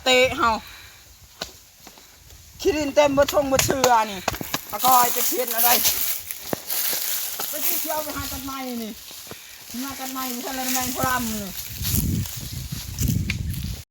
ເຕະເຮົາ ຂີ້ດິນເຕັມເບິດຊົງເບິດເຊື່ອນີ້ ອາກອຍຈະຂຽນເອົາໄດ໋ ໄປຊິເອົາໄປຫາຕັດໄມ້ນີ້ ມາຕັດໄມ້ນີ້ ຊັ້ນລະແມ່ນພໍ່ລຳນີ້